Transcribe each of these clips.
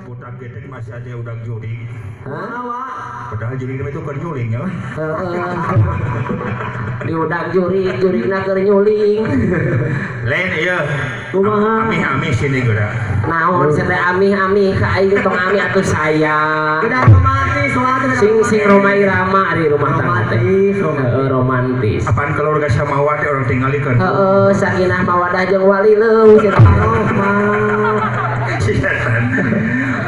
Budak getek masih ada udah juring. Padahal juring itu keur nyuling ya. Heeh. Di udak juring, juringna keur nyuling. Lain ieu. Kumaha? Amih-amih sini geura. Naon sia teh amih-amih ka aing tong amih atuh sayang. Kedah romantis soalnya. Sing sing Roma Irama ari rumah tangga teh. Romantis, romantis. Heeh, romantis. Apaan keluarga samawa teh orang tinggalikeun. Heeh, sakinah mawadah jeung walileuh cenah. Si setan.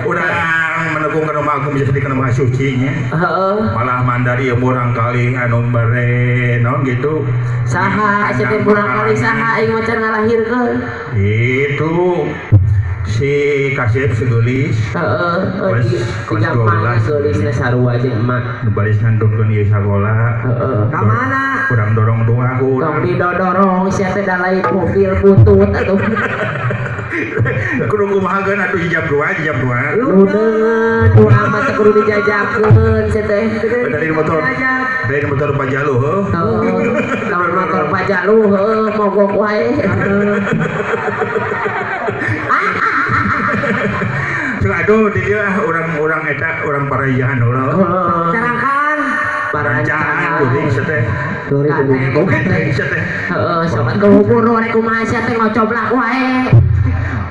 Urang menekung kana Maha Agung bisa jadi kana Maha Suci nya. Heeh. Malah mandari ieu murang kali anu bare naon gitu. Saha sia teh murang kali saha aing macan ngalahirkeun. Itu si Kasep segeulis. Heeh, Kelas tiga 12. Geulisna sarua jeung emak. Nu baris ngantunkeun ieu sakola. Heeh. Ka mana? Kurang dorong doa ku Tong urang. didodorong sia teh da lain mobil butut atuh. Kudu kumahakeun atuh jam 2, jam 2. Lu deungeun doa mah teh kudu dijajakeun sia teh. Dari motor. Dari motor Pajalu heuh. Heeh. Lamun motor Pajalu heuh mogok wae. Cek aduh di dieu ah urang-urang eta urang parajahan urang. Heeh. Carangkan. Parancangan kuring sia teh. Heeh, Sia teh. sok atuh buru rek kumaha sia teh ngocoblak wae.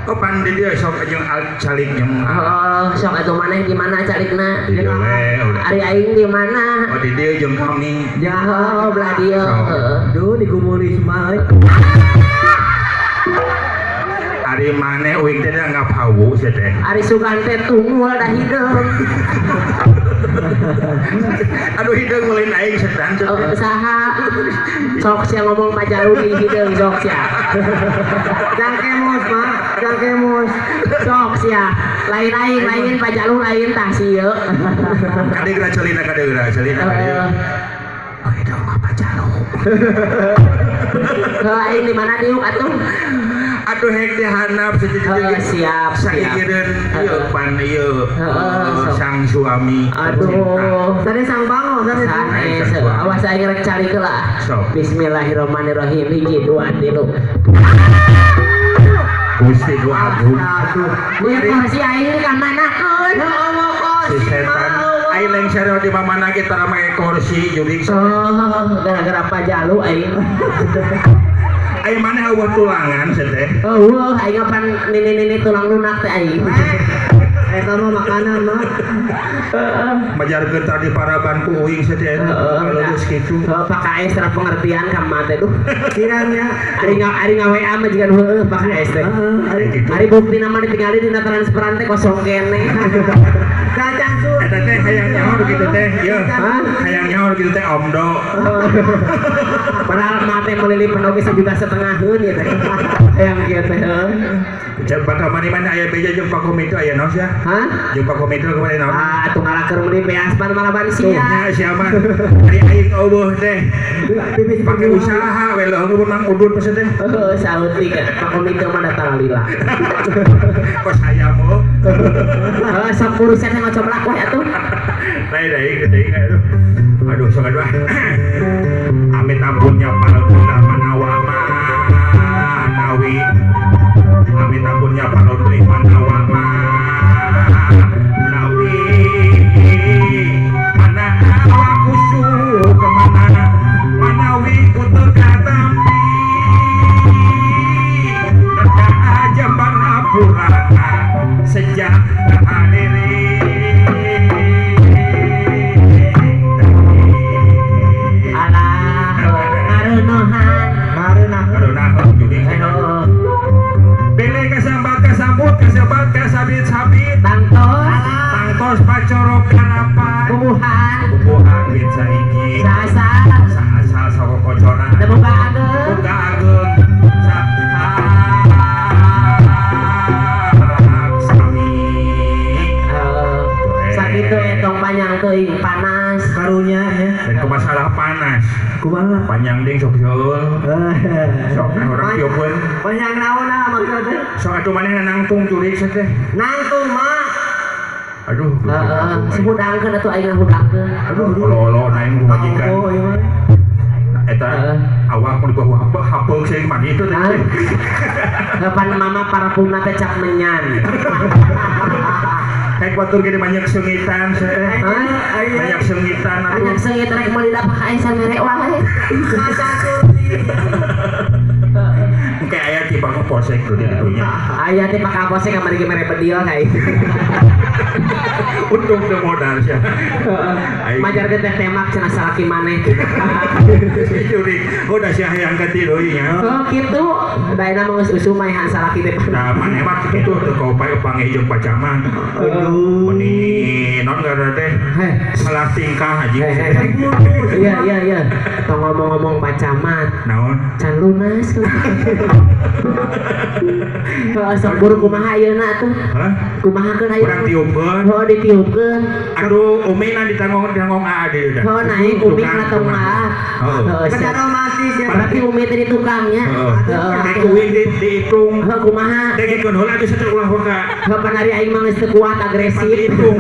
Oh pan di dieu sok jeung calik jeung Heeh, sok atuh maneh di mana calikna? di dieu we udah. Ari aing di mana? Oh di dieu jeung kami. Heeh, belah dieu. Heeh. Duh digumulis mah euy. Ari maneh uing teh anggap hawu sia teh. Ari sugan teh tungul da hideung. Aduh hideung lain aing setan sia teh. Saha? Sok sia ngomong Pajalu di hideung sok sia. Jang kemos mah, jang kemos. Sok sia. Lain aing lain Pajalu lain tah sieu. Kade geura celina kade geura celina kade. Oh hideung mah Pajalu. Heuh aing di mana diuk atuh? Aduh hek di handap Heeh, siap siap. Sakikireun ieu pan ieu Heeh, sok. sang suami. Aduh. Tadi sang bango, tadi. Sanes, awas aing rek cari heula. Sok. Bismillahirrahmanirrahim. 1 2 3. Gusti nu agung. Aduh. Ieu kursi aing ka manakeun? Si setan aing lengser di mana ge tara make kursi jurig. Oh, gara-gara Pajalu aing. Aing maneh eueuh tulangan sia teh. Eueuh, aing pan nini-nini tulang lunak teh aing. Eta mah makanan mah. Majarkeun tadi paraban ku uing sia teh. Lulus kitu. Heeh, Pak KS tara pengertian ka emak teh duh. Kiranya Ari nga-WA mah jiga nu heueuh Pak KS teh. Heeh, Gitu. Ari buktina mah ditinggali dina transferan teh kosong keneh. Kacang sur. Eta teh hayang nyaho kitu teh, ieu. Hah? Hayang nyaho kitu teh omdo. Padahal emak teh meuli penuh ge 1,5 juta ya teh. Hayang kieu teh heuh. Cek bakal mani-mani aya beja jeung Pak Komito aya naon sia? Hah? Jeung Pak Komito kemarin naon? Ah, atuh ngalaker meuli beas pan malaban Tuh sia. nya sia mah. Ari aing eueuh teh. Pake usaha we leuheung mang udud pas teh. Heeh, sauti kan. Pak Komito mah da taralila. Kos hayam oh. Heeh, sok urusan yang ngocoblak wae atuh. Lain deui deui aduh. Aduh sok aduh. Amit ampunnya para bunda manawa manawi. Amit ampunnya para bunda manawa manawi. Mana awak kusuk kemana manawi ku teu katampi. Neda jamban hapura sejak diri. Alah, ngarunuhan. Mareunaheun. Heeh. Bele kasambat kasambut kasebat kasabit-sabit Tangtos, tangtos pacorok karapan bubuhan, bubuhan wit saiki sasa, saasal saka kocoran teu boga ageung. boga ageung sami. Heeh. Sakitu etong panjang teuing panas. Karunya ya. Dan ke masalah panas Kumaha? panjang ding sok seueul sok orang tiupeun Panjang naon ah maksud teh? sok atuh maneh nangtung jurig teh. Nangtung mah. Aduh, Heeh, sehudangkeun atuh aing ngahudangkeun. Aduh, olo-olo naing majikan. Oh, iya mah. Eta awak mau dibawa hapeuk hapeuk sih mandi itu teh. Kapan mama parfumna teh cap menyan. Kayak batur gede banyak sengitan teh. Banyak sengitan atuh. Banyak sengit rek meuli dapat kaesan mere wae. Kayak aya ti Pak Polsek tuh di ditunya. Aya ti Pak Kapolsek kamari ge mere bedil kai. Untung teu modal sia. Majarkeun teh temak cenah salaki maneh. Jurik, udah sia hayang ka ti deui nya. Oh kitu, daena mah geus usum maehan salaki teh. Nah, maneh mah kitu teu kaupay panggih jeung pacaman. Aduh. Meni non gara teh. Salah tingkah anjing. Iya iya iya. Tong ngomong-ngomong pacaman. Naon? Can lunas. Heeh, sok buru kumaha ayeuna atuh? Hah? Kumaha keun ayeuna? Urang tiupkeun. Heuh ditiupkeun. Aduh, umi na ditangong ditangong aa deui dah. Heuh naik umi kana tong aa. Heeh. Kada romantis ya. Berarti umi teh di tukangnya. Heeh. Kayak kuing dihitung. Heuh kumaha? Dengekeun heula atuh sateu ulah waka. Heuh panari aing mah geus teu kuat agresif. Dihitung.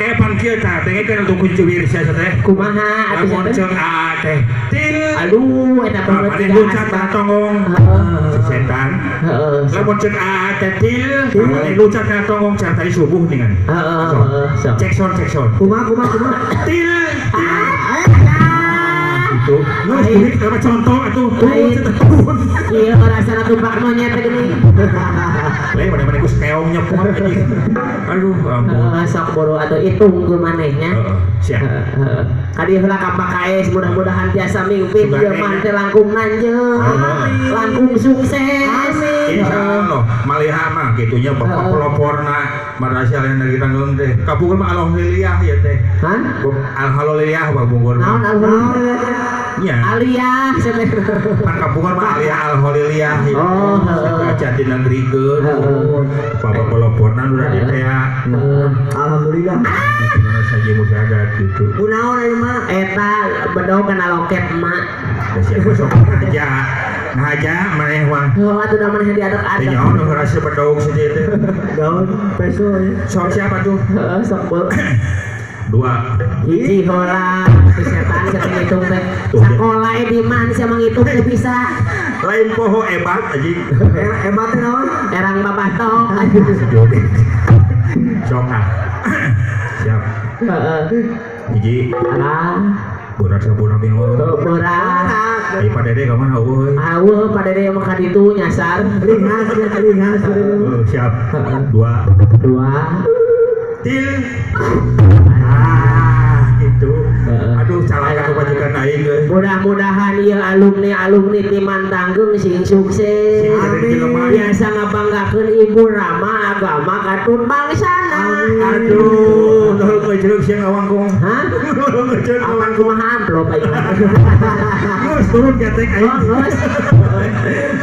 Kayak pan kieu tah, dengekeun untuk kunci wir sia teh. Kumaha atuh Lamun ceung aa teh. Til. Aduh, eta banget Maneh loncat ka tonggong. Heeh. Si setan. Heeh. Lamun ceuk aa teh til, maneh loncat ka tonggong can tadi subuh ningan. Heeh, heeh, sok. Cek son, cek son. Kumaha kumaha kumaha. Til. Itu. Geus kuring teh contoh atuh. Iya, rasana tumpak monyet teh geuning. Lain mana-mana ku keong nyepot anjing. Aduh, ampun. Heeh, sok boro atuh itung ku manehnya. Heeh, siap. Heeh. Kadi heula ka Pak mudah-mudahan tiasa mingpin ieu mah teh langkung nanjeun. Langkung sukses. Insyaallah, maliha mah kitunya bapak peloporna madrasah lain dari tanggung teh. Kapungkur mah alhamdulillah ya teh. Hah? Alhamdulillah Pak Bungkur. Naon alhamdulillah? Nya. Aliyah pan kapungkur mah aliyah alhamdulillah. Oh, heeh. Jati negeri geun. Bapak peloporna udah di teh. Alhamdulillah. Gimana saja musyadat gitu. Kunaon ieu mah? Eta bedog kana loket emak. Da siapa sok aja. Ngaja maneh mah. Heuh atuh da maneh diadek-adek. Teh nyaho nu rasa bedog saja teh. Daun peso ya. Sok siapa tuh? Heeh, sok bol. Dua. Hiji heula, si setan sia ngitung teh. Sakola e di man sia manghitung teu bisa. Lain poho ebat anjing. Ebat teh naon? Erang babatok. Sok ah. Siap. Heeh. Hiji. Alah. Berat sampurna bingung. Berat. Ai Pak Dede ka mana eueuh? Eueuh Pak Dede mah ka ditu nyasar. Ringas ya, ringas. Siap. Dua. Dua. Til. Ah, gitu. Aduh, calaka kebajikan aing euy. Mudah-mudahan ieu alumni-alumni ti Mantanggung sing sukses. Biasa ngabanggakeun ibu rama agama katut bangsana. Aduh, nuhun kejeruk sia ngawangkong. Hah? Nuhun kejeruk Apan kumaha amplop aing. Geus turun ketek aing. Oh, geus.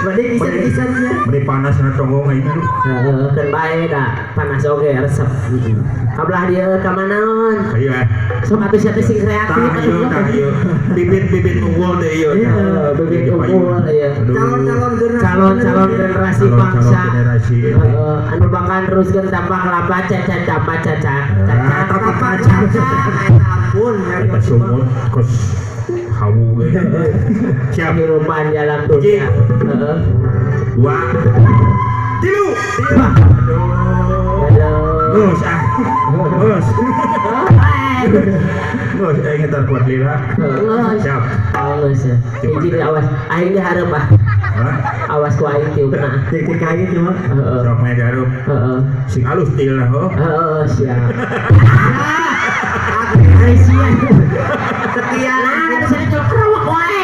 Bade kisan-kisannya. Bade panas na tonggong aing aduh. Heeh, keun bae da panas oge resep. Kabelah dieu ka manaon? Ayo. Sok atuh sia teh sing kreatif. Tah ieu, tah ieu. Bibit-bibit unggul teh ieu. Heeh, bibit unggul ieu. Calon-calon generasi. Calon-calon generasi bangsa. Generasi. Heeh, anu bakal neruskeun tapak lapa caca caca caca. Tapak kaca. Ampun ya. Eta sumut kos hawu ge. Siap kehidupan dalam dunia. Heeh. Dua. Tilu. Aduh. Geus ah. Geus. Geus aing ngetar kuat lila. Siap. Geus. Hiji deui awas. Aing di hareup ah. Awas ku aing tiupna. Tik-tik aing cuma. Heeh. Sok mah di hareup. Heeh. Sing alus til lah heuh. Heeh, siap. Ai sia. Sekian. Nah, atuh saya kerawak wae.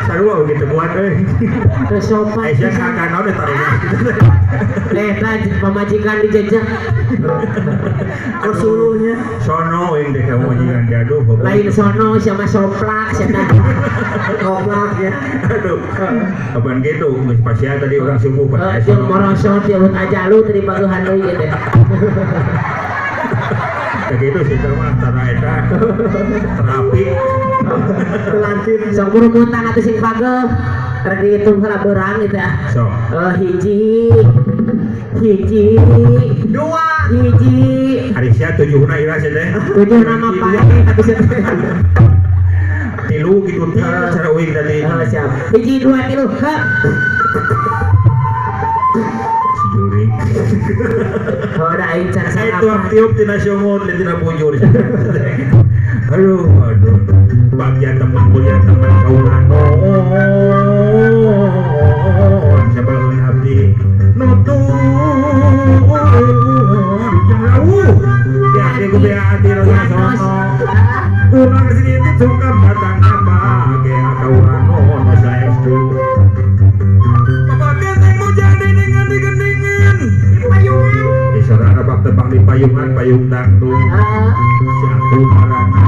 Sarua gitu buat euy. Teu sopan. Ai sia ka naon eta taruh. Eta pamajikan dijejak. Kesuluhnya. Sono euy teh ka pamajikan gaduh. Lain sono sia mah soplak sia teh. Soplak ya. Aduh. Kapan gitu geus pasia tadi urang subuh pas. Jeung morosot jeung ajalu teh dipaguhan deui ieu teh. Begitu sih mah tara eta terapi Terlantip. Sok buru muntang atuh sing pageuh. Rek dihitung heula beurang gitu ah. Sok. Hiji. Hiji. Dua. Hiji. Ari sia tujuhna ira sia teh. Tujuhna mah pae atuh sia teh. Tilu gitu teh cara uing tadi. Siap. Hiji dua tilu. Heup. Si jurik. Oh, da aing can Saya tiup-tiup tina syungut lain tina bujur. Aduh, aduh. Bagian teman kuliah teman kaulan. Siapa abdi nutur jeung rawuh. Ya ku bea ati rasa sono. Urang sini teh suka batang bage kaulan ono saestu. Babageun teh mujang dengan digendingan. Di payungan. Di sarana bak tebang di payungan payung dangdut. Satu marana.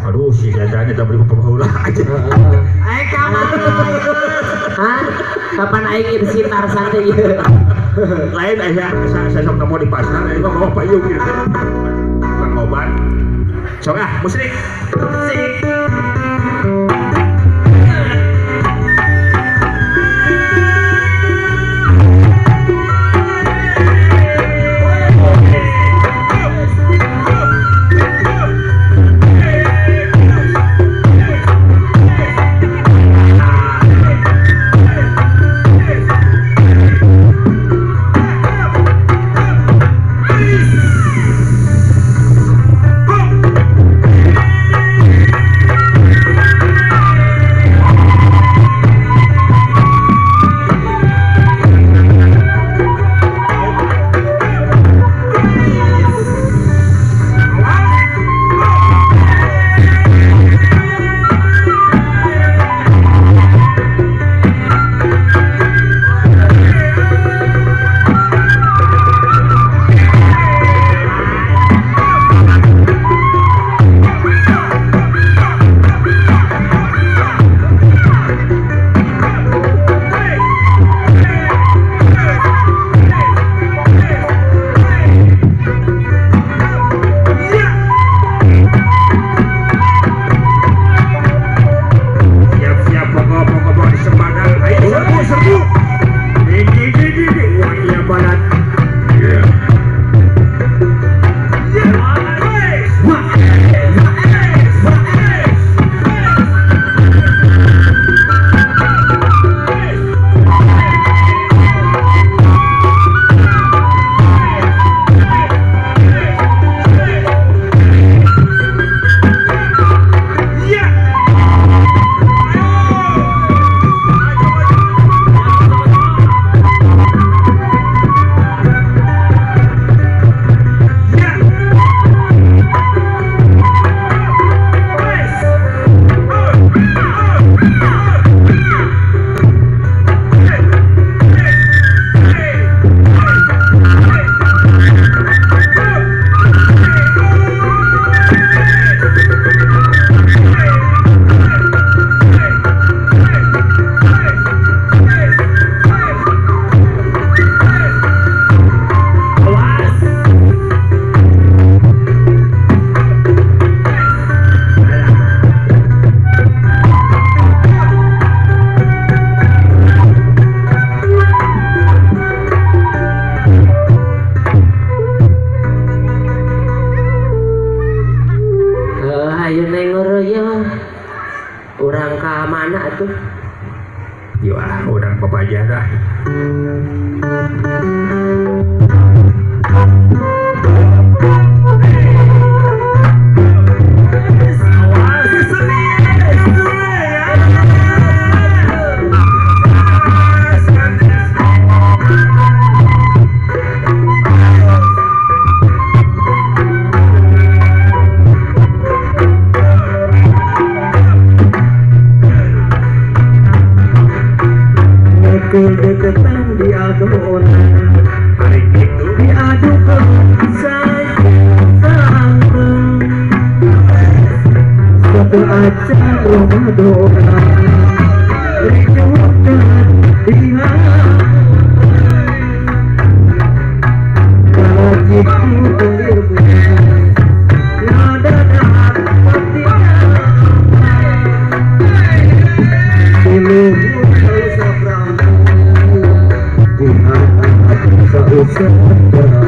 Aduh, si jajanya tak beri pembahulah aja. Aing kamana? Hah? Kapan aing si Tarzan teh ieu? Lain aya saya sok nemu di pasar, aing mah bawa payung gitu. Pangobat. Sok ah, musrik. Musik. Usah